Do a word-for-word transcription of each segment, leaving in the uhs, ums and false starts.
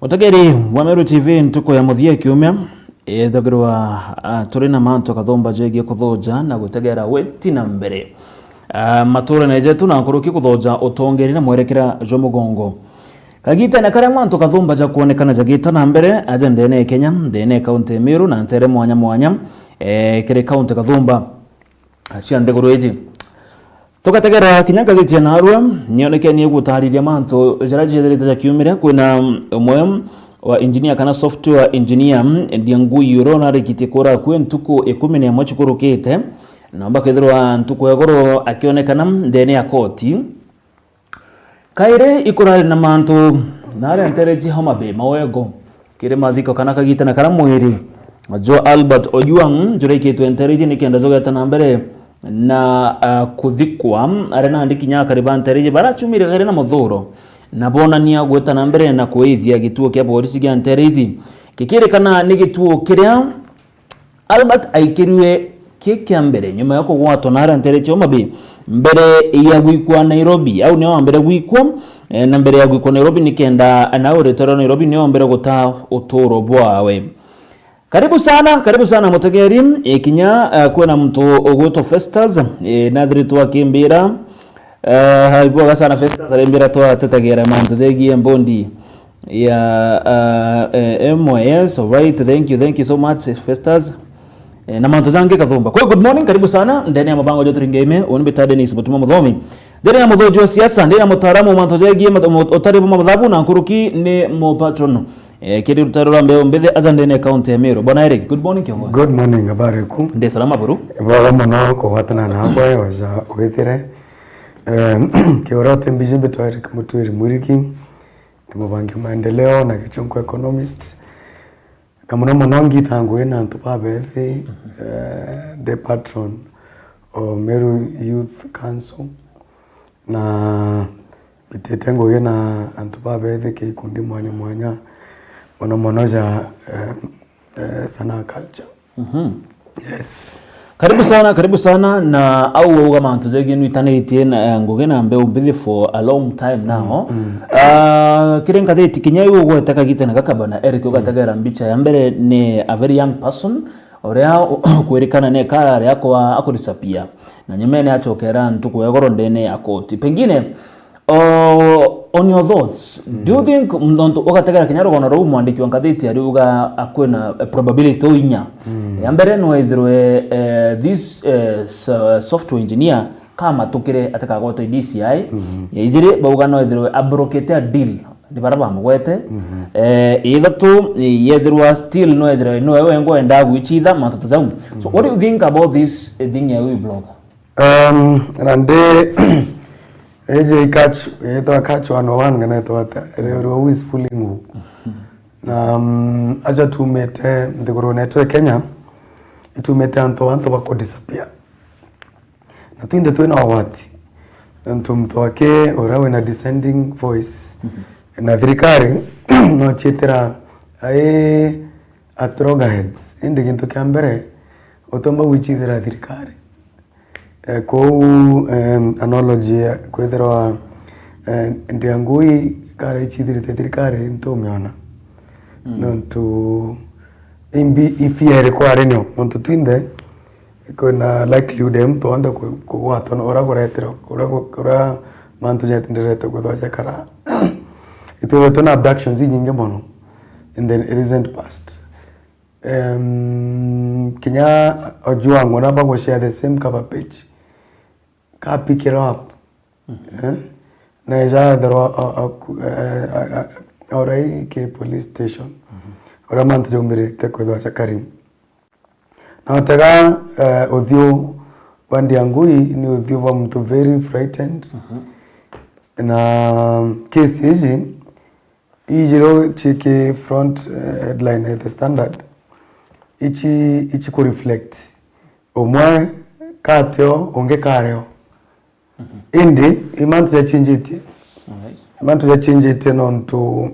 Mutegeri wa Meru T V, ntuku ya muthia kiumia, ithagirwa, ah, turi na mantu kathumba jegie kuthuja na gutegera witi na mbere, ah, maturene jetu na nkuruki kuthuja utongeri na mwerekera jwa mugongo. Kagitene karia mantu kathumba jakwonekana jagita na mbere aja ndene ya Kenya, ndene ya kaunti ya Meru na ntere mwanya mwanya, eh, kiri kaunti kathumba cia nthiguru iji. Tugategera kinya ngathiti ya Narua nionekenie gutariria mantu jaria jethirite jakiumire. Kwina umwe wa engineer kana software engineer, Ndiangui, uria unarikitie kura kwi ntuku ikumi na imwe cikurukite, na umba kwithirwa ntuku ya igoro akionekana ndene ya koti. Kairi ikurari na mantu naria ntere ji Homa Bay, mawego kiri mathiko kana kagitene karia mwiri jwa Albert Ojwang jurikitwe ntere iji nikenda jugeta na mbere na, ah, kuthikwa. Aria nandi kinya akari ba ntere iji barachumire kairi na muthuro na bonania gweta na mbere na kuithia gituo kia borisi gia ntere iji, gikirikana ni gituo kiria Albert aikirue ki kia mbere nyuma ya kugwatwa naria ntere cia Homa Bay, mbere ya gwikwa Nairobi. Au nio wa mbere gwikwa, eh, na mbere ya gwikwa Nairobi, nikenda nawe ritwa ria Nairobi nio wa mbere guta uturo bwawe. Karibu sana, karibu sana mutegeri. Eh, kinya, eh, kwina muntu ugwitwa Festus, eh, nathiritwe akimbira, eh, ibwega sana Festus, arimbira twatetegera mantu jegie mbondi ya, uh, eh, M Y S. Alright, thank you, thank you so much, Festus. Eh, na mantu jangi kathumba. Kwa hiyo, good morning, karibu sana ndene ya mabango jotu ringeime. Uni bita Dennis Mutuma Muthomi. Ndene ya muthoji wa siasa, ndene ya mutaaramu wa mantu jegie mat-, mut-, utari bwa mathabu na nkuruki ni mu patron. Eh, kiri rutaro rwa mbeu mbithi aja ndene ya kaunti ya Meru. Bwana Eric, good morning, kiongozi. Good morning, habari ku? Ndi salama buru. Bwega muno kugwatana nakwa, waja withire. Eh, kiuria uti mbiji mbitwa Eric Mutwiri Mwirigi. Ndi mubangi wa maendeleo na Gichunku economist. Na muno muno ngita ngugi na antu babethi, eh, ndi patron o Meru Youth Council. Na mbitite ngugi na antu babethi ki ikundi mwanya mwanya, muno muno ja, eh, eh, sanaa culture. Mhm. Yes. Karibu sana, karibu sana. Na au wauga mantu jegie nwitanitie na, eh, ngugi na mbeu mbithi for a long time now. Mm, mm. Ah, kiri ngathiti kinya iu ugwete kagitene gaka bwana Eric, mm, ugategera mbicha ya mbere ni a very young person, uria u-, kwirikana ni kara aria akwa aku disappear. Na nyumene achokera ntuku ya igoro ndene ya koti. Pengine, Oh, on your thoughts, do you, mm, think, nontu ugategera kinya rugono ruu mwandiki wa ngathiti ariuga akwina, eh, probability o inya? Mm. Ya mbere no ethirwe, eh, this, eh, so-, software engineer kamatukire atikagwatwe D C I. Mhm. Ya ijiri bauga no ethirwe abrokete a deal ni bara bamugwete. Mhm. Eh, ithatu, yethirwa still no ethirwe no ewe ngo enda gwichitha mantu ta jau. So, mm, what do you think about this, eh, thing ya huyu blogger? Um, na ndi, iji catch, yetwa catch one oh one kana yetwa ata, iri, iri who is fooling who. Na, um, aja tumite nthiguru netu ya Kenya, itumite antu, antu baku disappear. Na twinthe twina ugwati. Nontu muntu wake uria wina dissenting voice, na thirikari, no ciitira ai at loggerheads. Indi gintu kia mbere, utomba gwichithira thirikari. Eh, kou, em, analogy ya kwithirwa, eh, Ndiangui kara ichithirite thirikari, ntumiona. Mm. Nontu imbi ifia iri kwari nio, nontu twinthe kwina likelihood ya muntu wonde ku-, kugwatwa na uria kuretire, uria ku-, uria mantu jenderete kwithwa jakara. Itwithirite na abductions inyingi mono in the recent past. Em, kinya Ojwang, uria bagushare the same cover page, ka pick it up. Mhm. Eh? Na eja ethirwa a, a, a, a, a, a, orai ki police station. Mhm. Uria mantu jaumirite kwithwa ja Karim. Na utega, eh, uthiu bwa Ndiangui ni uthiu bwa muntu very frightened. Mhm. Na case iji, iji ro chiki front, eh, headline ya The Standard. Ichi, ichi ku reflect. Umwe kateo, ungi kareo. Mhm. Indi, imantu jachinjitie. Alright. Imantu jachinjitie nontu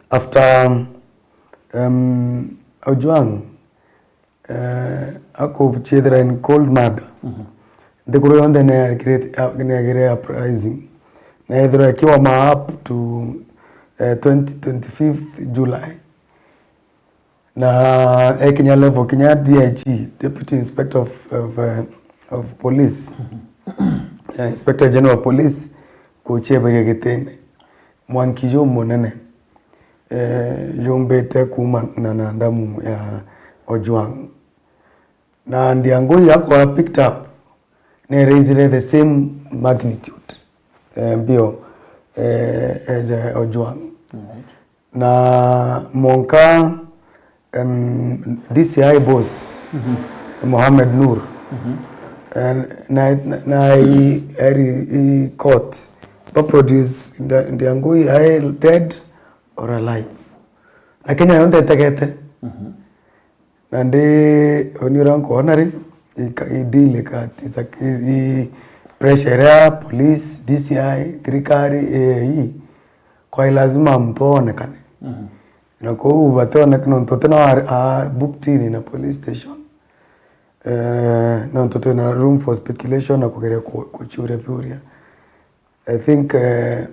after, um, Ojwang, eh, akuchithira in cold murder. Mhm. Nthiguru yonthe niyagirite, niyagire uprising. Na ethirwa ikiwa ma up to eh, twenty, twenty-fifth July. Na ekinya level kinya D I G, Deputy Inspector of, of, eh, of Police, eh, Inspector General of Police, kucheberia gitine. Mwanki jumunene, eh, jumbite kuuma na, na ndamu ya Ojwang. Na Ndiangui akwa picked up, ne raisire the same magnitude, eh, mbio, eh, as, eh, Ojwang. Na monka, em, D C I boss, Mohamed Nur, eh, na, na, na i, eri, i court, ba produce Ndia-, Ndiangui ae dead or alive. Na Kenya yonthe itegete. Na ndi, uni uria nkwona ri, i ka-, i deal ka, i sa-, i, i pressure iria police, D C I, thirikari, A A E, kwa lazima muntu onekane. Na kou bationeka nontu utina a, a booked in na police station. Eh, nontu twina room for speculation na kugeria ku-, kuchiuria biuria. I think, eh,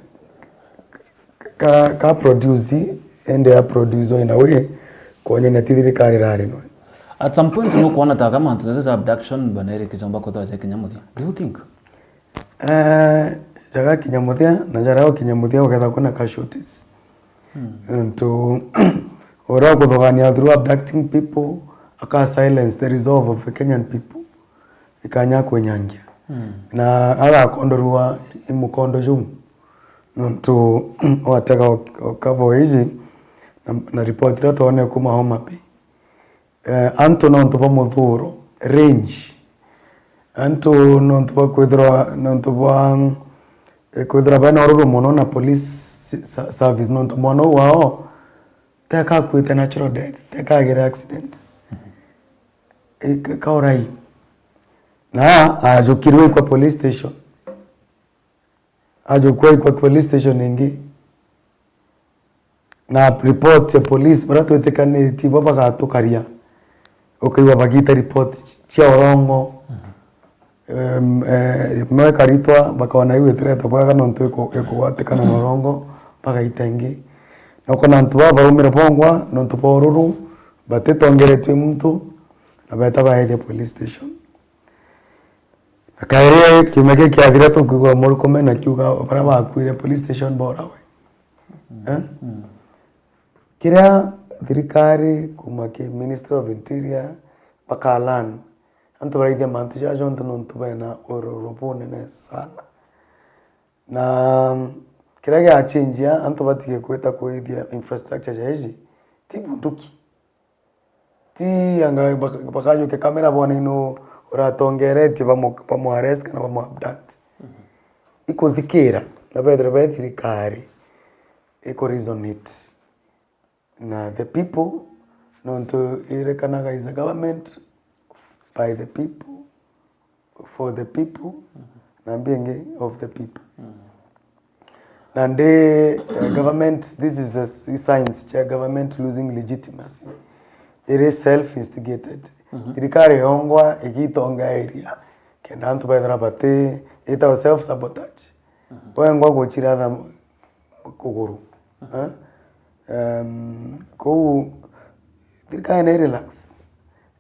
ka, ka produce, ende a produce in a way, kwonyene ti thirikari irari no. At some point, no kuona ta kama nteto za abduction bana iri kichomba kutwa cha kinya muthia. Do you think? Eh, jaga kinya muthia, na jara kinya muthia ugetha kuna casualties. Nontu uria ukuthugania through abducting people, aka silence the resolve of the Kenyan people. Ikanya kwenyangia. Na agakondorua i mukondo juu. Nontu watega o, o cover iji na, na report iria twone kuma Homa Bay. Eh, antu nontu bwa muthuro, range. Antu nontu bwa kwithirwa, nontu bwa, eh, kwithirwa bena ururu muno na police sa-, service, nontu mwana uu wao tekakuite natural death, tekagire accident. Eh, ka-, kaurai. Na ajukirwe kwa police station. Ajukwa ikwa police station ingi. Na report ya police, baria twitikanitie bo bagatukaria. Ukaigua bagita report cia urongo. Em, eh, imwe ikaritwa, bakona iu itireta bwega nontu iku-, ikugwatikana na urongo, bagaita ingi. Na ukona antu baba baraumire bongwa nontu bwa ururu, batitongeretue muntu, na beta baethia police station. Na kairi kiumia giki kiathira, tukwigua murukome na kiuga baria bakuire police station borawe. Eh? Kiria thirikari kuma ki Ministry of Interior bakalan, antu baraithia mantu jaja jonthe nontu bena ururu bunene sana. Na kiria giachenjia, antu batige kwita kwithia infrastructure ja iji, ti bunduki. Ti anga baka-, bakajukia kamera bone ino uratongeretie bamu-, bamu arrest kana bamu abduct. Ikuthikira, na bethire be thirikari, iku resonate na the people, nontu irekanaga is a government by the people, for the people, na mbingi of the people. Na ndi, eh, government, this is a s-, signs cha government losing legitimacy. It is self-instigated. Thirikari yongwa igitonga area, kenda antu bethira bati, itawa self-sabotage. Wengwa guchiratha kuguru. Eh? Em, kou thirikari ni relax.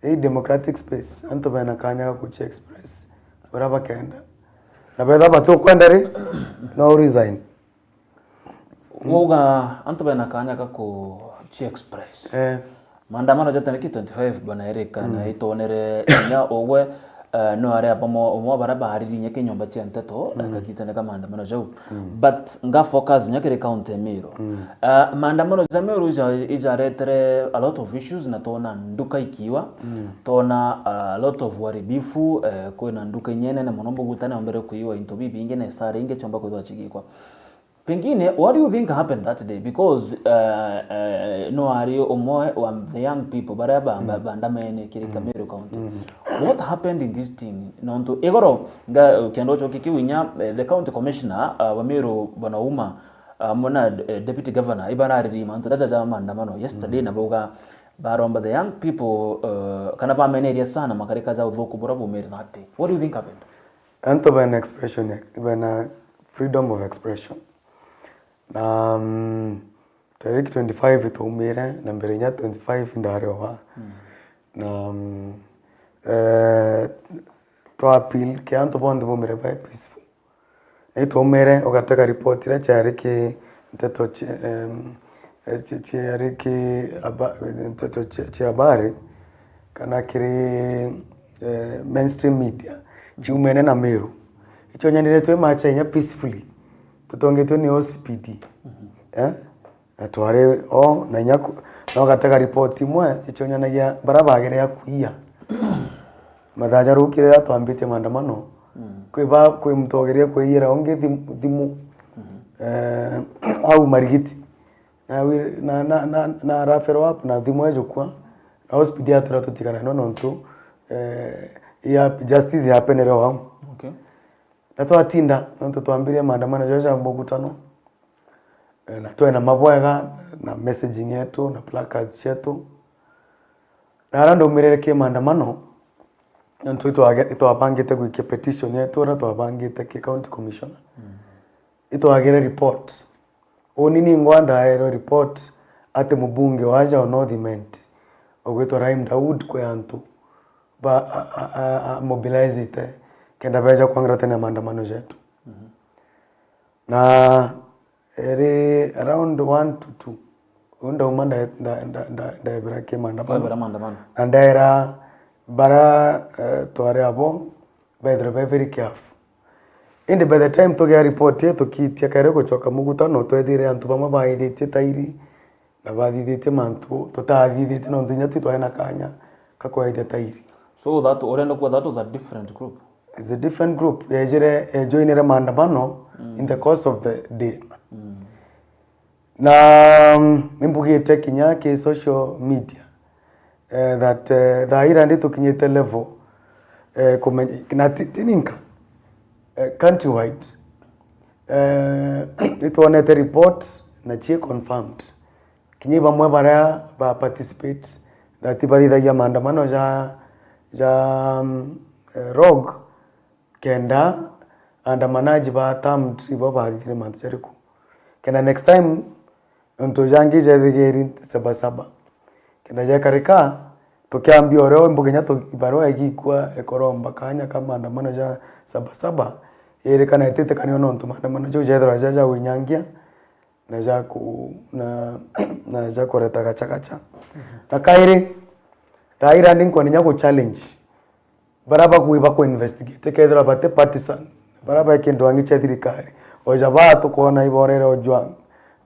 Ii democratic space, antu bena kanya ga kuchi express uria bakenda. Na betha batukwenda ri, no resign. Wauga antu bena kanya ga kuchi express. Eh. Maandamano ja tariki twenty-five bana Eric, na itonere inya ugwe, eh, no aria bamwe, umwe baria baaririnya kinyomba chia nteto, eh, kagitene ka maandamano jau. But nga focus nya kiri county ya Meru. Eh, maandamano ja Meru ija-, ijaretere a lot of issues, na twona nduka ikiwa, twona, eh, a lot of uharibifu, eh, kwina nduka inya inene mono mbuguta neombere kuiwa into bibingi na isara ingi chiomba kwithwa chigikwa. Pengine, what do you think happened that day? Because, uh, uh, no ari umwe wa the young people baria ba-, ba-, bandamene kiri Meru County. What happened in this thing? Nontu igoro, nga, kenda uchoke kiu inya, eh, the county commissioner, uh, wa Meru Bwana Ouma, uh, amwe na, eh, deputy governor, ibarariri mantu jaja ja maandamano yesterday, na bauga baromba the young people, uh, kana bameneria sana makarika ja uthuku buria bumire that day. What do you think happened? Antu bena expression ya, bena freedom of expression. Na, mm, Tariki twenty-five twaumire, na mbere inya twenty-five ndari oa. Mm. Na, mm, eh, twa appeal ki antu bonthe baumire ba peaceful. Na itwaumire ugatega report iria ciari ki nteto ci-, em, eh, ci-, ciari ki aba-, nteto ci-, cia habari, kana kiri, eh, mainstream media, ciumene na Meru. Icionyanire twi macha inya peacefully. Tutongitwe ni O C P D. Mhm. Eh? Na twari o, na inya ku-, na ugatega report imwe icionyanagia bara bagerea kuia. Mathaa ja rukiri riria twambitie maandamano, mm, kwi ba-, kwi muntu ogeria kwiyira ungi thim-, thimu. Mhm. Eh, au Marigiti. Na wi-, na, na, na, na ra follow up na thimu ejukua. Na hospital yatwira tutikarane nontu, eh, ya justice yapenere o au. Okay. Na twatinda, nontu twambirie maandamano jaja mugutano. Eh, na twena mabwega, na messaging yetu, na placards cietu. Na ara ndaumirire ki maandamano, nontu itwage-, itwabangite gwikia petition yetu, ara twabangite ki county commissioner. Mm. Itwagire report. Uni ningwa ndaerwe report ati mubunge waja o North Imenti, ugwitwa Rahim Daud, kwi antu ba, a, a, a, a mobilizite kenda beja kwangira tene maandamano jetu. Mhm. Na eri around one to two, u ndauma nda-, nda-, nda-, nda-, ndaebera ki maandamano. Kwaebera maandamano. Na ndaera bara, eh, twari abo, bethirwe be very careful. Indi by the time tugia report ii, tukiitia kairi gucoka mugutano, twethire antu bamwe baithitie tairi, na bathithitie mantu tutathithitie, nontu inya twi twari na kanya ka kwaithia tairi. So that, urenda kuga that was a different group? It's a different group. Yejire, ejoinire maandamano, mm, in the course of the day. Mm. Na, mm, nimbugite kinya ki social media, eh, that, eh, thaa ira ndi tukinyite level, eh, kumenya, na ti, ti ninka, eh, countrywide, eh, nitwonete report na cie confirmed. Kinya bamwe baria ba participate that bathithagia maandamano ja, ja, mm, eh, rogue, kenda aandamanaji ba termed ibo bathithire mantu jariku. Kenda next time, nontu jangi jethigiri Sabasaba. Kenda jekarika, tukiambia uria mbuge inya tu-, ibarua igikua ikoromba kanya ka maandamano ja Sabasaba, irikana ititikania nontu maandamano jau jethirwa ja, ja winyangia, na ja ku-, na, na ja kureta gachagacha. Mhm. Na kairi, thaa ira ndi nkwenda inya gu challenge bara bakui baku investigate, kethira bati partisan, bara bai kindu angi cia thirikari. Oja baa tukwona iborere Ojwang.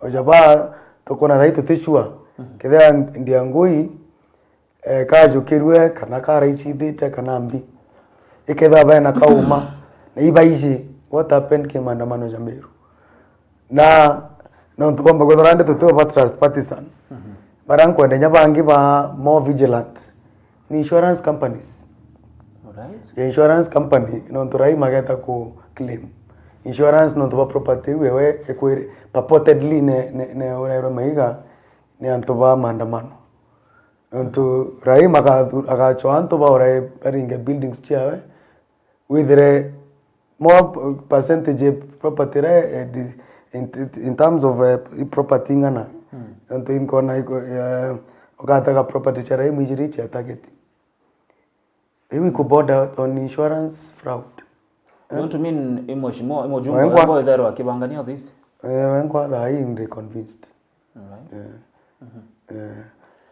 Oja baa tukwona thai tuti sure. Mhm. Kethira Ndiangui, eh, kajukirue kana karaicithite kana mbi. Ikethira bena kauma, na ibaiji what happened ki maandamano ja Meru. Na, nontu bomba kwithirwa ndi tuti over trust partisan. Mhm. Bara nkwenda inya bangi ba more vigilant ni insurance companies. Alright. Ya insurance company, nontu Rahim ageta ku claim insurance nontu ba property iu ewe ekwiri purportedly ne, ne, ne urairwe maiga ni antu ba maandamano. Nontu Rahim agathu-, agachoa antu baura baringe buildings ciawe, withire more p-, percentage ya property re, eh, di-, in, in terms of, eh, property ing'ana. Mm. Nontu inkona iko, eh, ugatega property cia Rahim ijiri cia target. Iu iku border on insurance fraud. Eh? You want to mean i mheshimiwa, i mujumbe Wengwa- wengwa etherwa akibangania at least? Eh, wengwa thaa hii ndi convinced. Alright. Eh. Mhm. Eh.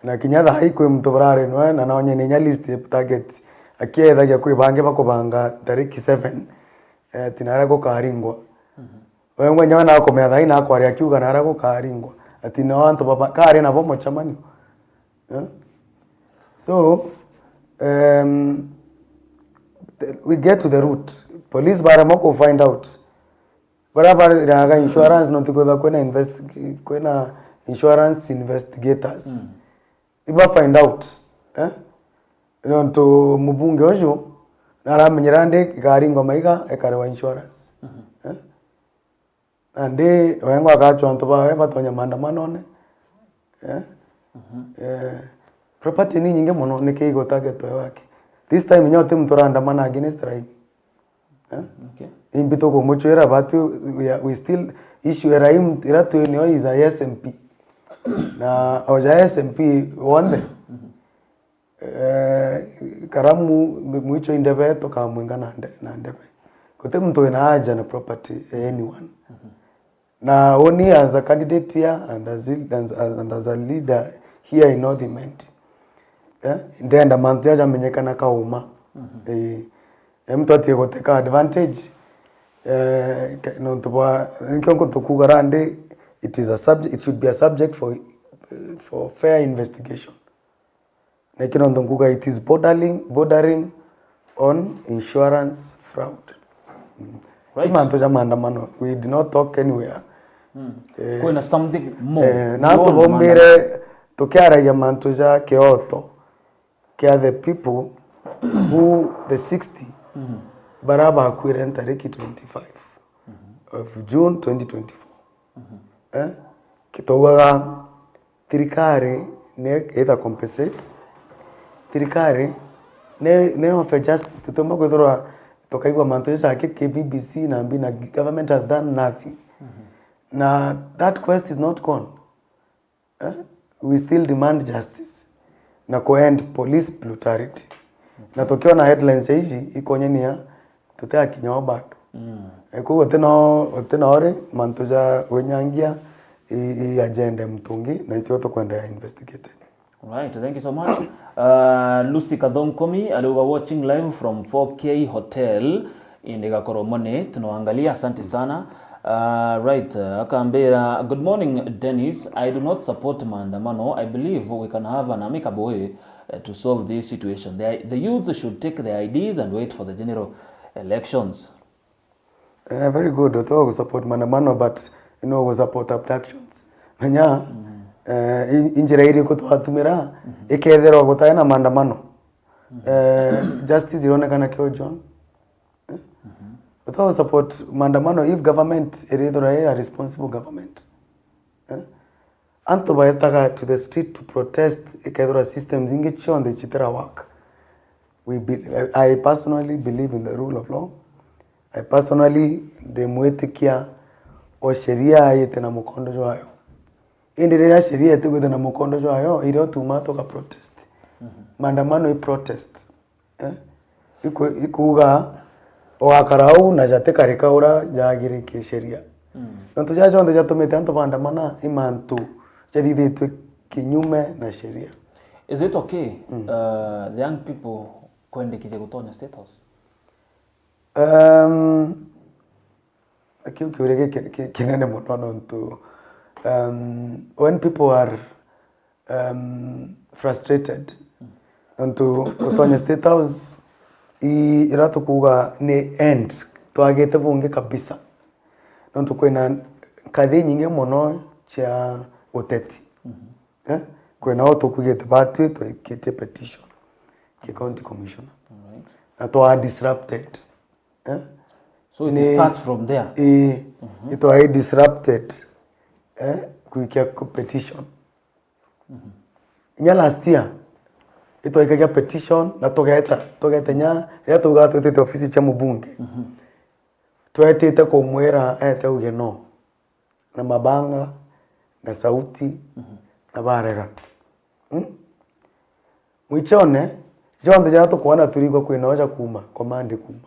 Na kinya thaa hii kwi muntu burari nwe, na nonye ni inya list ya target. Akiethagia kwi bangi bakubanga tariki seven, eh, tinaria gukaringwa. Mhm. Wengwa inya we nakumenya thaa hii nakwaria akiuga naria gukaringwa. Ati no antu baba, kari nabo mucemanio. Eh? So, um, th-, we get to the root. Police baremwa ku find out. Baria bariraga insurance, no tikwithwa kwina invest-, kwina insurance investigators. Mm. Iba find out, eh? Nontu mubunge uju naramenyera ndi ikaringwa maiga ekare wa insurance. Mhm. Eh? Nandi wengwa akachwa antu bawe batonya maandamanone. Eh? Mhm. Eh, property ni nyingi mono, niki igutargetwe wake? This time inya uti muntu uraandamana against Rahim. Eh? Okay. Imbi tukumuchwira, but we are, we still issue ya Rahim ira twi nio is a S M P. Na oja S M P wonthe, eh, karamu mwicho indebe tukamwinga na nde-, na ndebe. Guti muntu wina haja na property ya anyone. Na uni as a candidate here and as, a- and, and as a leader here in North Imenti, eh, ndenda mantu jaja jamenyekana kauma. Eh, eh, muntu atie guteka advantage. Eh, ke- nontu bwa, nikio nkutukuga randi, it is a subject, it should be a subject for, for fair investigation. Na ikio nontu nkuga it is bordering, bordering on insurance fraud. Mm. Ti Right. mantu ja maandamano. We did not talk anywhere. Eh, Kwina something more eh, na beyond tubombire maandamano. Tukiaragia mantu ja kioto kia the people who, the sixty bara bakwire ntariki twenty-five of June twenty twenty-four. Eh? Kitaugaga thirikari ni ita compensate. Thirikari ni, ni offer justice. Tutiumba kwithirwa tukaigua mantu jaja ki, ki B B C na mbi na government has done nothing. Na that quest is not gone. Eh? We still demand justice na ku end police brutality. Na tukiona headlines ja ici ikunyenia tutiakinya o bado. Mm. Eh, koguo uti no, uti no ri mantu ja winyangia i, i agenda ya muntu ungi, na itio tukwenda ya investigate. Right, thank you so much. Uh, Lucy Kathonkomi aliuga watching live from four K Hotel. Indi gakorwo mone tunaangalia, asante sana. Uh, right, uh, akambira, "Good morning, Dennis. I do not support maandamano. I believe we can have an amicable way, uh, to solve this situation. The, the youth should take their I Ds and wait for the general elections." Eh, very good. Uti wa gusupport maandamano, but you know, gusupport abductions. Menya, eh, i- i njira iriku twatumira ikethirwa gutari na maandamano. Eh, justice ironekana kiojwa. Eh? Uti wa support maandamano if government irithirwa iri a responsible government. Eh? Antu baetaga to the street to protest, ikethirwa systems ingi cionthe citira work. We be, I, I personally believe in the rule of law. I personally ndimwitikia o sheria ite na mukondo jwayo. Indi riria sheria itigwite na mukondo jwayo, irio tuma tuka protest. Maandamano i protest. Eh? Iku- ikuuga ugakara uu na jatikarika uria jagiri kisheria. Nontu jaja jonthe jatumite antu baandamana i mantu jathithitue kinyume na sheria. Is it okay, uh, the young people kwendekithia gutonya State House? Um, kiu kiuria giki- ki- kinene muno nontu, um, when people are um, frustrated. Nontu utonya State House i- ira tukuuga ni end, twagite bungi kabisa. Nontu kwina nkathi nyingi muno cia uteti. Eh? Kwina o tukugite batwi twikitie petition ki county commissioner. Alright. Na twa disrupted. Eh? So it Ni- starts from there. Ii, itwa disrupted, eh, kuikia ku- petition. Inya last year, itwaikagia petition na tugeta, tugeta inya riria tuga twitite ofisi cia mubunge. Twetite kumwira ete uge no. Na mabanga, na sauti, na barega. Hmm? Mwichone, jonthe jaria tukwona turigwa kwina oja kuma, command kuma.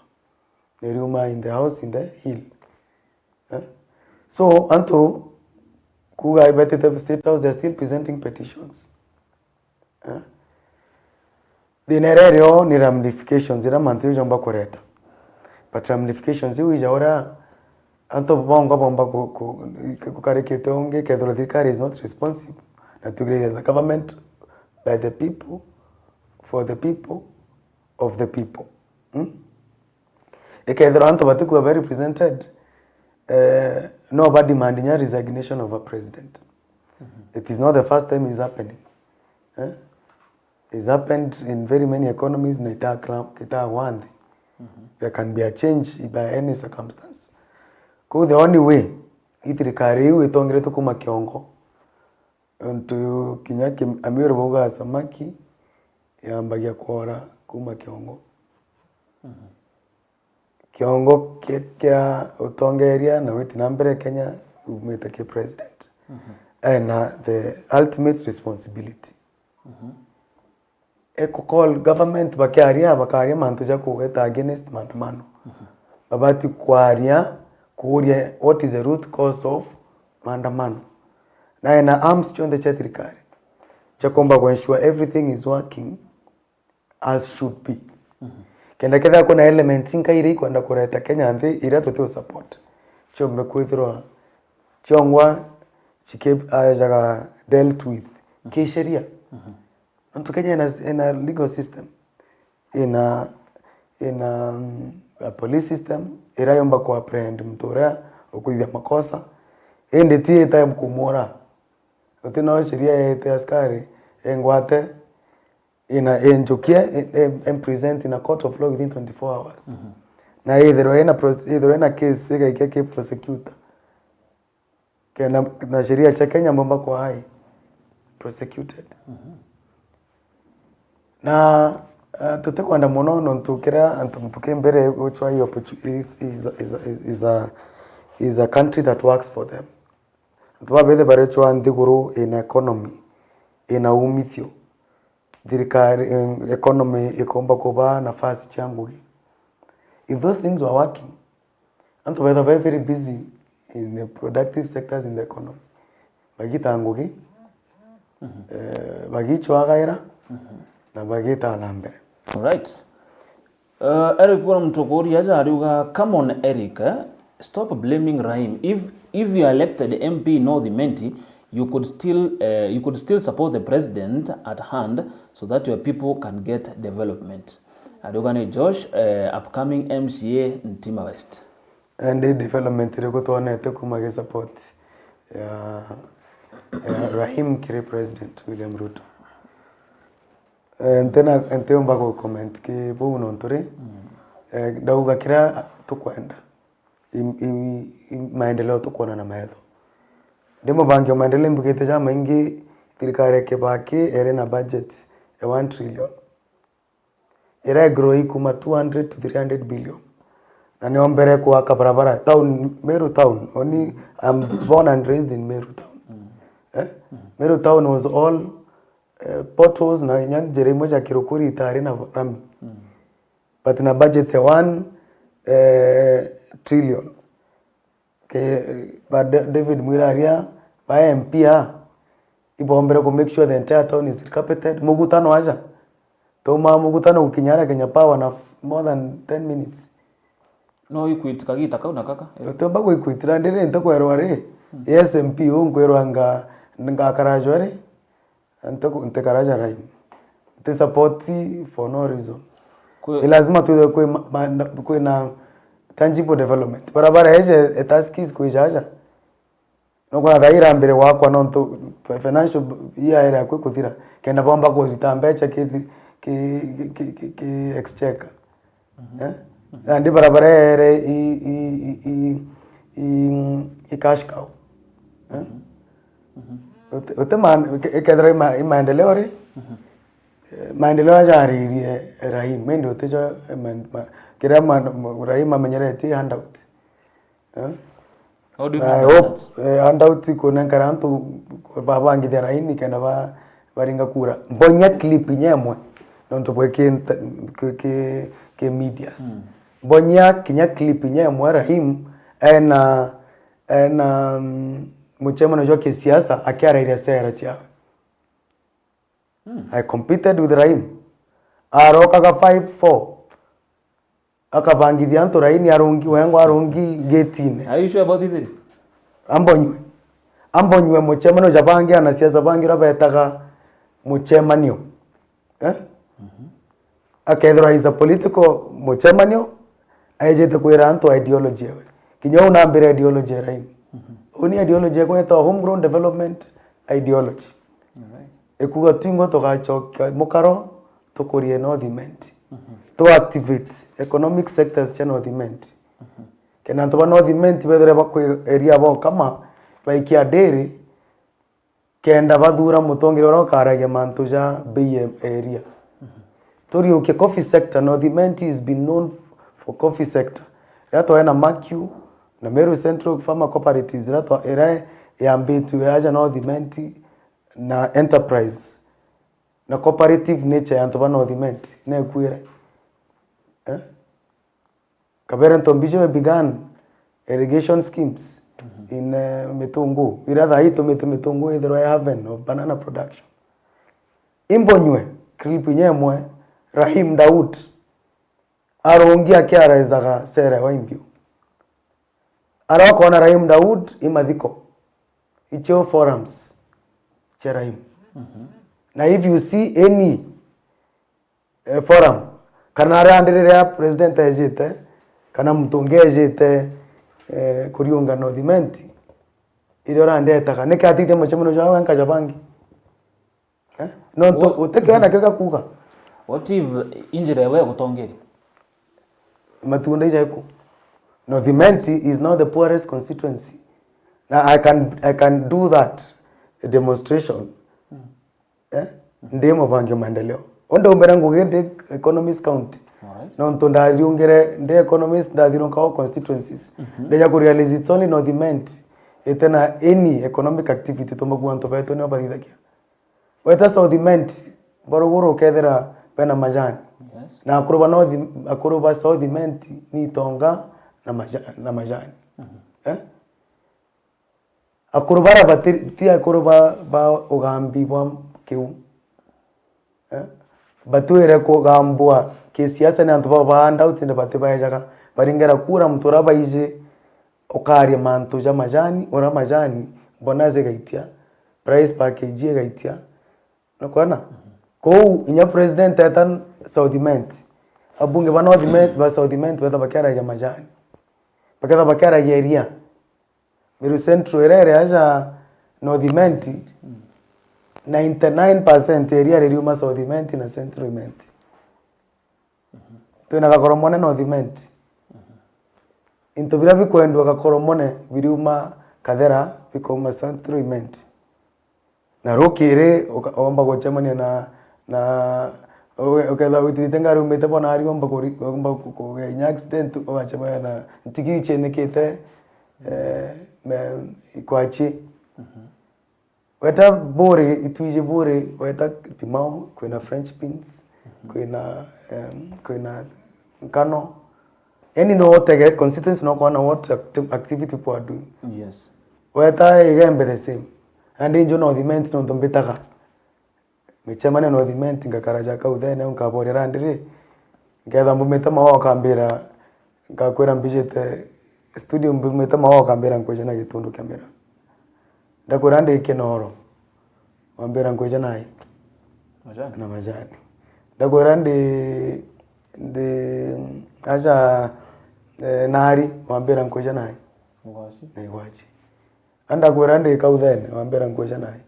Niriuma in the house in the hill. Eh? So, antu kuuga betite State House, they are still presenting petitions. Eh? Thina iria irio ni ramifications iria mantu jau jomba kureta. But ramifications iu ija uria antu bongwa bomba ku- ku- gukarikite ungi, kethirwa thirikari is not responsible. Na tugire as a government by the people, for the people, of the people. Hmm? Ikethirwa antu batikua be represented, eh, no ba demand nya resignation of a president. It is not the first time is happening. Eh? It's happened in very many economies na itakla- itagwa nthi. There can be a change by any circumstance. Kou the only way, i thirikari iu itongeretwe kuma kiongo. Nontu kinya kim- Amiru baugaga samaki yambagia kwora kuma kiongo. Kiongo ki- kia utongeria na witi na mbere Kenya umite ki president. Ena the ultimate responsibility. Eku call government bakiaria, bakaria mantu ja kugweta against maandamano. Babati kwaria, kuuria what is the root cause of maandamano. Na ena arms cionthe cia thirikari cia kuomba ku ensure everything is working as should be. Kenda kethira kuna elements inkai iria ikwenda kureta Kenya nthi iria tuti u support, ciombe kwithirwa ciongwa ciki-, ajaga dealt with kisheria. Nontu Kenya ina, ina legal system, ina, ina, mm, a police system iria yomba ku apprehend muntu uria ukwithia makosa, indi ti ita kumwora. Uti no sheria yete askari engwate, ina enjukie, e, e, em present in a court of law within twenty-four hours. Na ithirwa ina pros-, ithirwa ina case igaikia ki prosecutor, kenda na sheria cia Kenya mbomba kwa ai prosecuted. Na, uh, tutikwenda mono nontu kiria antu tukimbere guchwa hii opportu-, is, is, is, is, is a, is a country that works for them. Antu babethe barichwa nthiguru ina economy, ina umithio, thirikari, eh, economy ikomba kuba nafasi cia ngugi. If those things were working, antu betha very, very busy in the productive sectors in the economy. Bagita ngugi, eh, bagichwagaira, na bagita na mbere. Alright. Uh, Eric, kuna mtu kuria aja ariuga, "Come on, Eric, eh? Stop blaming Rahim. If, if you are elected M P in North Imenti, you could still, uh, you could still support the president at hand so that your people can get development." Ariuga ni Josh, uh, upcoming M C A Ntima West. Indi development iriku twonete kuma gi support ya, ya Rahim kiri President William Ruto? Eh, ntina, ntiumba ku comment ki buu nontu ri, eh, ndauga kiria tukwenda, i, i, i maendeleo tukwona na metho. Ndi mubangi wa maendeleo imbugite jamaingi, thirikari ya Kibaki iri na budget ya one trillion. Ira igrow kuma two hundred to three hundred billion. Na niombere kuaka barabara town, Meru town. Oni, I'm born and raised in Meru town. Eh? Meru town was all, eh, potholes na inya njira imwe ja kirukuri itari na rami. But na budget ya one, eh, trillion. Ke, ba Da-, David Mwiraria, ba M P a, ibombere ku make sure the entire town is carpeted. Mugutano aja. Tuma mugutano gukinya ara Kenya Power na more than ten minutes. No ikwit kagita kau na kaka, eh? Utiumba gwikwitira ndiri nti kwerwa ri, yes, M P u nkwirwa nga, ngakarajwa ri, nti ku-, ntikaraja rai. Nti support for no reason. Kwi- Ni lazima twithwe kwi ma-, ma-, na-, kwina tangible development. Barabara eje etaskis kwijaja. Nukwona thaa irambire gwakwa nontu financial year ira yakwi kuthira, kenda bomba kurita mbecha ki, ki, ki, ki, ki exchequer. Eh? Na ndi barabara ere i, i, i, i, i, i cash cow. Eh? Uti, uti ma-, ike-, ikethira ima-, imaendeleo ri? Eh, maendeleo aja aririe Rahim, indi utijo, eh, ma-, ma-, kiria ma-, ma-, Rahim amenyeretie handout. Eh? How do you mean by that? Eh, handout ikunenkara antu babangithia raini kenda ba-, baringa kura. Mbonyia clip inya imwe, nontu bwe ki nta-, ki, ki, ki medias. Mbonyia kinya clip inya imwe Rahim ena, ena, mm, mucemanio jwa kisiasa akiarairia sera ciawe. I competed with Rahim. Arokaga five four. Akabangithia antu raini, arungi wengwa, arungi ngetine. Are you sure about this, Eric? Ambonywe. Ambonywe mucemanio ja bangi, anasiasa bangi uria betaga mucemanio. Eh? Akethirwa is a political mucemanio, aejete kwira antu ideology ewe. Kinya uu nambire ideology ya Rahim. Uu ni ideology ekwa yetagwa homegrown development ideology. Alright. Ikuga twingwa tugacokia mukaro, tukurie North Imenti. Tu activate economic sectors cia North Imenti. Kenda antu ba North Imenti bethire bakwi area ba Ukama, baikia ndiri, kenda bathura mutongeria uria ukaragia mantu ja bei e-, area. Turiukie coffee sector, North Imenti is been known for coffee sector. Riria twae na Makiu, na Meru Central Farmer Cooperatives, iria twa-, iria yambitue aja North Imenti na enterprise na cooperative nature ya antu ba North Imenti nekuire. Eh? Kabere Ntombijo began irrigation schemes in, eh, Mitungu. Ira thaa hii itumite Mitungu ithirwe a haven of banana production. Imbonywe clip inya imwe, Rahim Daud arungi akiarezaga Sarah Waimbiu. Aria ukona Rahim Daud i mathiko. Icio forums cia Rahim. Na if you see any, eh, forum, kana aria ndi riria president ejite, kana muntu ungi ejite, eh, kuriunga North Imenti, iria urandetaga, niki atithia mucemanio jwawe nkaja bangi? Eh? Nontu utikio nakio gakuga. What if injira ewe egutongeria? Matunda ija iku. North Imenti is not the poorest constituency. Na I can, I can do that demonstration. Eh? Ndi mubangi wa maendeleo. Undu mbere ngugi ndi economist county. Alright. Nontu ndariungire ndi economist, ndathirunka all constituencies. Ndeja ku realize it's only North Imenti itena any economic activity tumba kuga antu betu nio bathithagia. Weta South Imenti, baruguru ukethira bena majani. Yes. Na akuru ba North, akuru ba South Imenti ni itonga na maja-, na majani. Eh? Akuru bara bati-, ti akuru ba, ba ugambi bwa kiu. Eh? Batwire kugambua kisiasa ni antu baba ba handouts indi batibaejaga. Baringera kura muntu uria baiji ukaria mantu ja majani, uria majani, bonus igaitia, price package igaitia. Nukwona? Kou inya president eta South Imenti, abunge ba North Imenti, ba South Imenti betha bakiaragia majani. Baketha bakiaragia iria. Meru Central iria iri aja North Imenti, ninety-nine percent ya iria ririuma South Imenti na Central Imenti. Twina Gakoromone North Imenti. Into biria bikwendua Gakoromone biriuma Kathera, bikauma Central Imenti. Na rukiri uka-, uomba gucemania na, na, uge-, ukethira witithite ngari umite bona ari uomba kuri-, uomba ku-, kugea inya accident, ugacemania na ntigi ichinikite, eh, me-, ikwachi. Weta Buri, itwiji Buri, weta Timau, kwina French beans, kwina, em, kwina nkano. Yani no utege constituency no kwana what acti-, activity people are doing. Yes. Weta Igembe the same. And injo North Imenti nontu mbitaga micemanio North Imenti ngakara ja kauthene, nkaboria randiri, nketha mbumite mawa ukambira, ngakwira mbijite studio mbumite mawa ukambira nkwija na gitundu kia mira. Ndakwira ndi Kinoro, wambira nkwija nai? Majani. Na majani. Ndakwira ndi, ndi aja, eh, nari, wambira nkwija nai? Igwachi. Na igwachi. Andakwira ndi kauthene, wambira nkwija nai?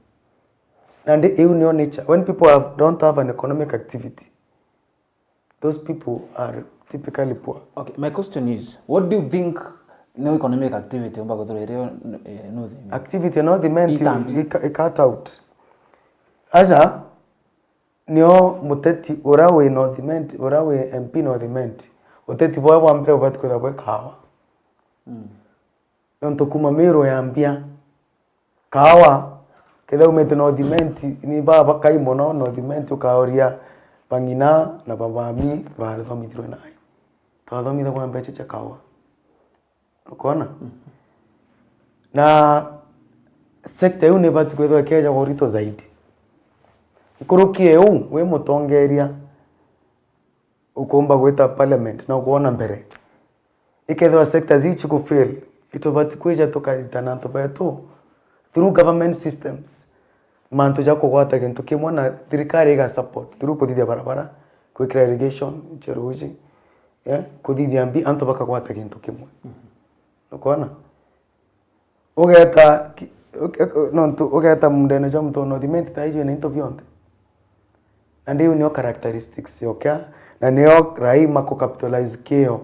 Nandi iu nio nature. When people have, don't have an economic activity, those people are typically poor. Okay, my question is, what do you think no economic activity umba guthura irio, eh, no thing? Activity no thimenti Itambi. Ika-, ikat out. Aja, nio muteti ura wi North Imenti, ura wi M P North Imenti. Uteti bwa bwa mbere ubati kwithirwa bwi kawa. Mm. Nontu kuma Meru ya mbia, kawa, kethira umite North Imenti, ni babakai mono North Imenti, ukaoria bang'ina na babami bathomithirwe nai. Twathomithagwa mbecha cia kawa. Ukona? Na sector iu ni ibati kwithirwa ikiejagwa urito zaidi. Nkuruki iu, wi mutongeria, ukumba gwita parliament na ukwona mbere. Ikethirwa sectors iu chikufail, itubati kwija tukaritana antu betu through government systems, mantu ja kugwata gintu kimwe na thirikari iga support through kuthithia barabara, gwikira irrigation, cheruji, eh, kuthithia mbi, antu bakagwata gintu kimwe. Nukwona? Ugeta ki-, uke-, nontu ugeta mundene jwa muntu North Imenti thaa iji wina into bionthe. Na ndiu nio characteristics yokea, na nio Rahim aku capitalize kio.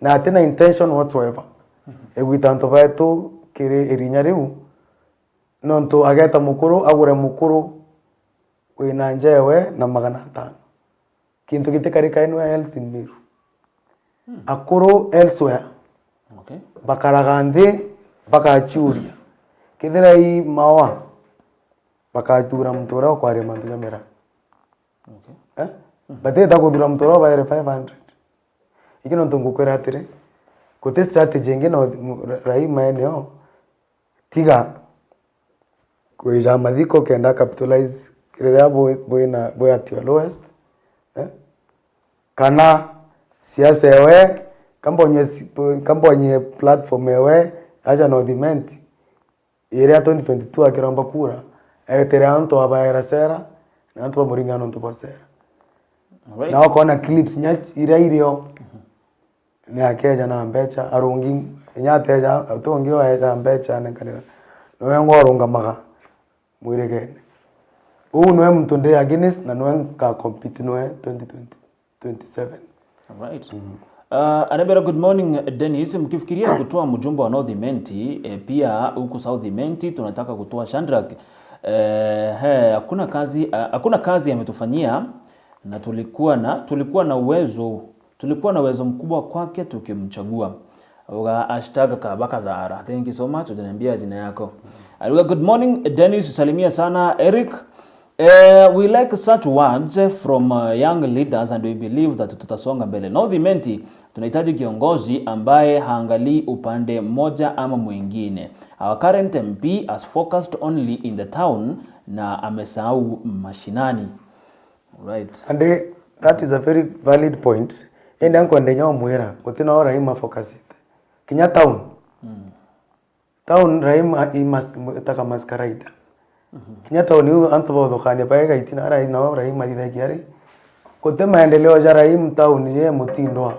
Na atina intention whatsoever. Egwita antu betu kiri irinya riu, nontu ageta mukuru, agure mukuru wina njewe na magana atano. Kintu gitikarika anywhere else in Meru. Akuru elsewhere, okay, bakaraga nthi, bakachuria. Kethira i maoa, bakathura muntu uria ukwaria mantu ja mera. Okay. Eh? Batita kuthura muntu uria ubaere five hundred. Iki nontu ngukwira atiri, guti strategy ingi no Raima eneo, tiga kwija mathiko kenda capitalize riria bwi, bwi na, bwi at your lowest, eh? Kana siasa ewe, kambonye si-, kambonye platform ewe, aja North Imenti, iria twenty twenty-two akiromba kura, etere antu abaera sera, na antu bamuringa nontu bwa sera. Alright. Na ukona clips nya iria irio, ni akeja na mbecha, arungi, inya ateja, uti ungi oeja mbecha anenkanira. Niwe ngwa urungamaga mwirigene. Uu niwe muntu ndi against, na niwe nka compete niwe twenty twenty, twenty-seven. Alright. Uh, anabera, good morning, Dennis. Mkifikiria kutoa mjumbe wa North Imenti, eh, pia huku South Imenti tunataka kutoa Shadrack. Eh, he, hakuna kazi, ah, hakuna kazi ametufanyia, na tulikuwa na, tulikuwa na uwezo, tulikuwa na uwezo mkubwa kwake tukimchagua. Uga hashtag Kaba Kathara. Thank you so much, hujaniambia jina yako. Aliuga, good morning, Dennis, salimia sana Eric. Eh, we like such words from, uh, young leaders and we believe that tutasonga mbele. North Imenti, tunahitaji kiongozi ambaye haangalii upande mmoja ama mwingine. Our current M P has focused only in the town na amesahau mashinani. Right. And, eh, that is a very valid point. Indi ankwenda inya umwira, guti nao Raima focusite. Kinya town. Mm. Town Raima i mas-, taka masquerade. Mhm. Kinya town iu antu bauthukania baega itina ara nao Raima athithagia ri. Guti maendeleo ja Raima town ye mutindwa.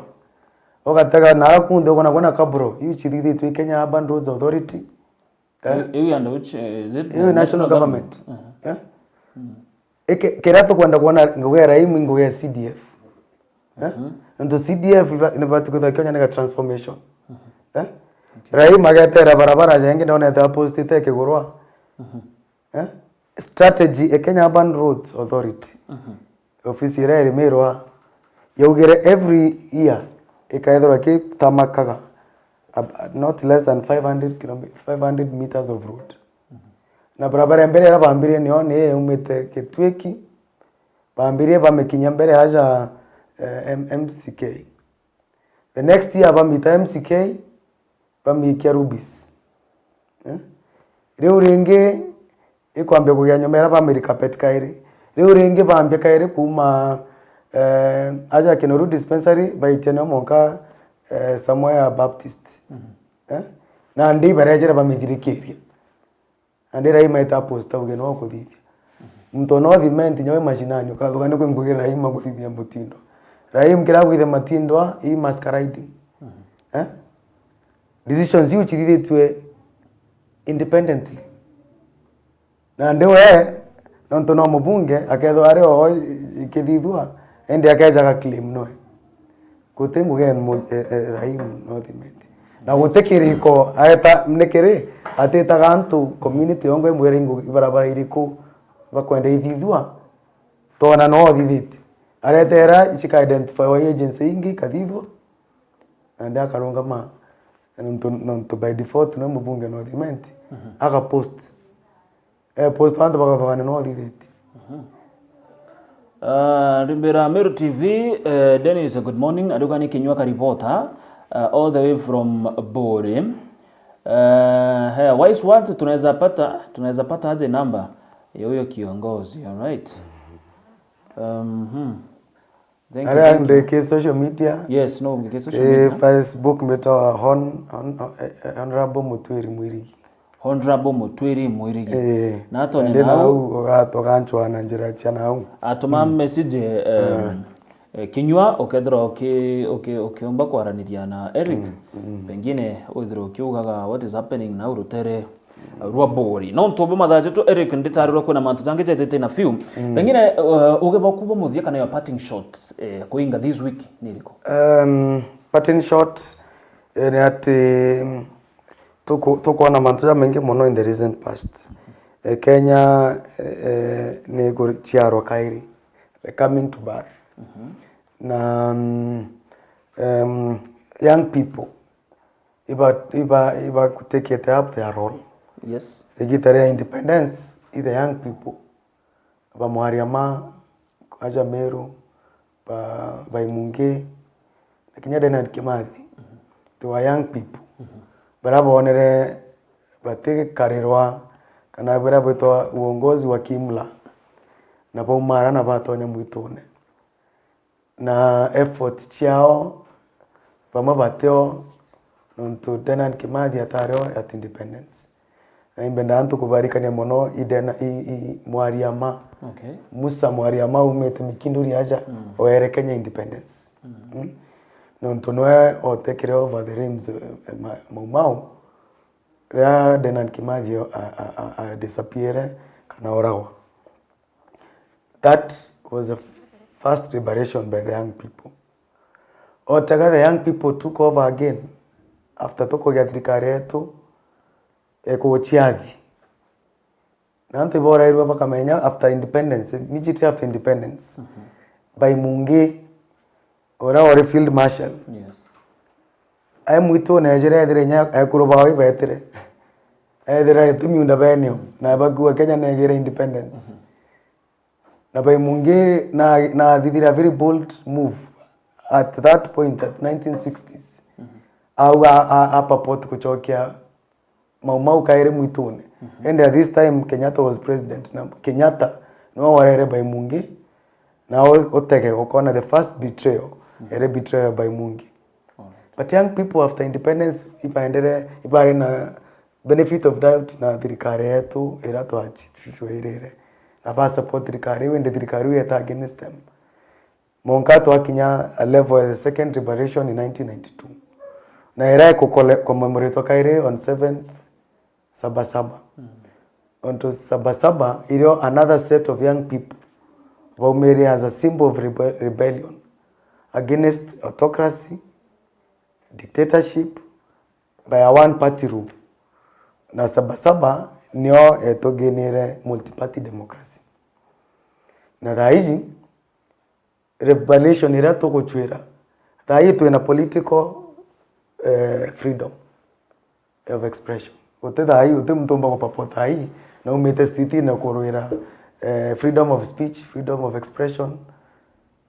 Ugatega na kunthe ukona kwina kaburo, iu cithithitwe i Kenya Urban Roads Authority. Eh? Iu, iu under which, eh, is it Iu national government. Government. Mhm. Eh? Mm. Eke, kiria tukwenda kwona ngugi ya Raima, ngugi ya C D F. Eh? Mhm. Nontu C D F iba-, nibati kwithira kionya nega transformation. Mhm. Eh? Okay. Raima agetera barabara jengi ndonete apostite kigurwa. Mhm. Eh? Strategy e Kenya Urban Roads Authority. Mhm. Ofisi iria irimirwa yaugire every year ikaethirwa ki tamakaga ab-, not less than five hundred kilometer, five hundred meters of road. Mhm. Na barabara ya mbere iria bambirie nio ni yaumite Kitwiki, bambirie bamikinya mbere aja, eh, M-, M C K. The next year bamita M C K, bamikia Rubis. Eh? Riu ringi ikwambia kugia nyuma iria bamiri carpet kairi. Riu ringi bambia kairi kuma, eh, aja Kinoru dispensary, baitia nio monka, eh, somewhere Baptist. Mhm. Eh? Nandi ibarejere bamithirikiria. Na ndi Raima ita post auge no kuthithia. Muntu no thimenti nyawe mashinani, ukathuka ni kwi ngugi Raima kuthithia mutindwa. Raima kira gwithe matindwa, i masquerading. Eh? Decisions iu cithithitue independently. Na ndi we, nontu no mubunge, akethwa ari oo ikithithua, indi akejaga claim noe. Guti ngugi ya mu-, e, e, Raima North Imenti. Na guti kiriko aeta, ni kiri, atitaga antu community yongwa imwire ingu-, ibarabara iriku bakwenda ithithua, tona no othithitie. Aretera icika identify wa agency ingi ikathithua, na ndi akarungama, nontu, nontu by default no mubunge North Imenti, mhm, agapost. Eh, post antu bagathogana no thithitie. Mhm. Uh, Rimbira Meru T V, eh, Dennis, good morning. Aduka ni Kinyua ka reporter, uh, all the way from Bore. Uh, hey, wise words, tunaweza pata, tunaweza pata aje namba ya huyo kiongozi, all right? Um, hmm. Thank you, aria thank you. Ndi ki social media. Yes, no, ki social, eh, media. Facebook mbitawa Hon-, Hon-, eh, eh, Honorable Mutwiri Mwirigi. Honorable Mutwiri Mwirigi. Eh, na atone ndi nau, nau, uga-, tuganchwa na njira cia nau. Atuma, mm, message, eh, eh, Kinyua, ukethirwa uki-, uki-, ukiumba kwaraniria na Eric, mm, mm, pengine withirwa ukiugaga what is happening nau rutere rwa Bore. Nontu bwa mathaa jetu, Eric, nditarirwa kwina mantu jangi jetete na few. Mm. Pengine, uh, uge bwaku bwa muthia kana your parting shot, eh, kuinga this week ni iriku? Um, parting shot, eh, ni ati, mm, tuku-, tukwona mantu jamaingi mono in the recent past. Eh, Kenya, eh, eh, ni guciarwa kairi, the coming to birth. Mhm. Na, mm, um, young people, iba, iba, iba take it up their role. Yes. Igita ria independence, i the young people, ba Mwariama, aja Meru, ba, ba Imungi, na kinya Dedan Kimathi, they were young people. Baria bonere batikarirwa, kana baria bwitwa uongozi wa kimla, na baumara na batonya mwitune. Na effort ciao, bamwe batio, nontu Dedan Kimathi atari o at independence. Na imbendaa antu kubarikania mono i Dena-, i, i, Mwariama. Okay. Musa Mwariama aumite Mikinduri aja, oere Kenya independence. Mm. Nontu nwe otekire over the rims, eh, ma-, Mau Mau, riria Dedan Kimathi a, a, a, a disappear kana oragwa. That was the first liberation by the young people. Otega the young people took over again after tukugia thirikari yetu ikuciathi. Na antu iborairwe bakamenya after independence, immediately after independence, by Mungi, uria wari field marshal. Yes. Ai mwitu nejire ethire inya ekuru bao ibetire. Ethira gitumi unda benio, na bakua Kenya negire independence. Na by Mungi na, na athithira very bold move at that point at nineteen sixties. Au a, a, a purport kuchokia Mau Mau kairi mwitune. Ende at this time Kenyatta was president, na Kenyatta no warere by Mungi, na o-, otege ukona the first betrayal, ere betrayal by Mungi. But young people after independence, ibaendere, ibari na benefit of doubt na thirikari yetu ira twachuirire. Na ba support thirikari iu, indi thirikari iu yeta against them. Monka twakinya a level ya the second liberation in nineteen ninety-two. Na ira ikukole-, commemoratwa kairi on seventh Sabasaba. Onto Sabasaba irio another set of young people baumire as a symbol of rebe-, rebellion against autocracy, dictatorship, by a one party rule. Na Sabasaba nio etuginire multi-party democracy. Na thaa iji, revelation iria tuguchwira, thaa ii twina political, eh, freedom of expression. Guti thaa ii, guti muntu umba gupapwa thaa ii na umite street na kurwira, eh, freedom of speech, freedom of expression.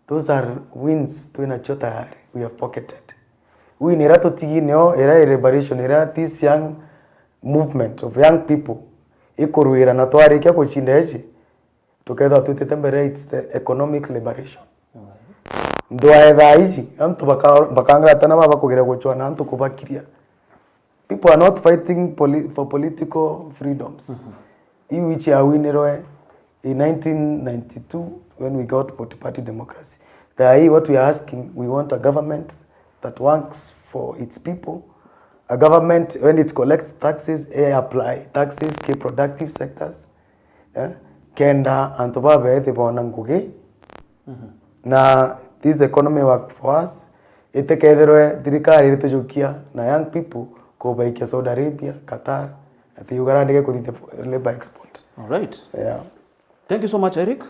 Those are wins twinacio tayari, we have pocketed. Win iria tutigi nio iria i liberation iria this young movement of young people ikurwira, na twarikia gucinda iji, tukethirwa twitite mbere, it's the economic liberation. Ndwae thaa iji, antu baka-, bakangata na baba kugeria guchwana antu kubakiria. People are not fighting poli-, for political freedoms. Iu ichiawinirwe in nineteen ninety-two when we got multi-party democracy. Thaa ii what we are asking, we want a government that works for its people, a government when it collects taxes, eh, apply taxes ki productive sectors, eh, kenda antu babethi bona ngugi, na this economy work for us, itikethirwe thirikari iritujukia na young people kubaikia Saudi Arabia, Qatar, ati Uganda ndege kuthithia labor export. All right. Yeah. Thank you so much, Eric.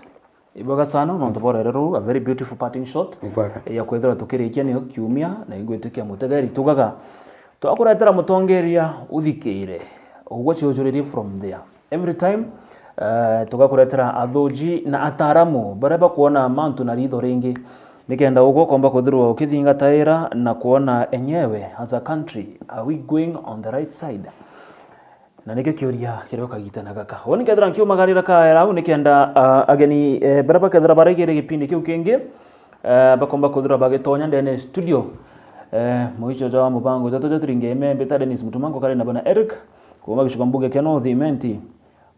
Ibwega sana, nontu borere ruu, a very beautiful parting shot. Ibwega. Ya kwethirwa tukirikia niyo kiumia, na ingwitikia mutegeri tugaga, twakuretera mutongeria uthikire, ugwe ciujuririe from there. Every time, eh, tugakuretera athuji na ataaramu baria bakwona mantu na ritho ringi, nikenda ugwe ukomba kwithirwa ukithingataira na kwona enyewe as a country, are we going on the right side? Na nikio kiuria kiria ukagitana gaka. Uni kethira nkiumagarira kaera au nikenda, ah, ageni, eh, baria bakethira baraigire gipindi kiu kingi, eh, bakomba kwithirwa bagitonya ndene studio. Eh, muico jwa mubango jatu jaturinge imembe ta Dennis Mutumango kari na bwana Eric, kuma gicigo mbunge kia North Imenti,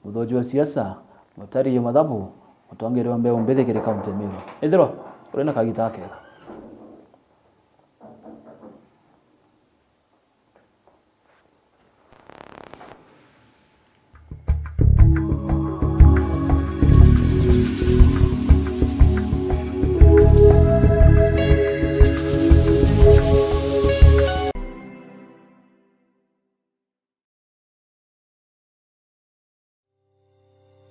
muthoji wa siasa, mutari wa mathabu, mutongeria wa mbeu mbithi kiri kaunti ya Meru. Ithirwa uri na kagita akega.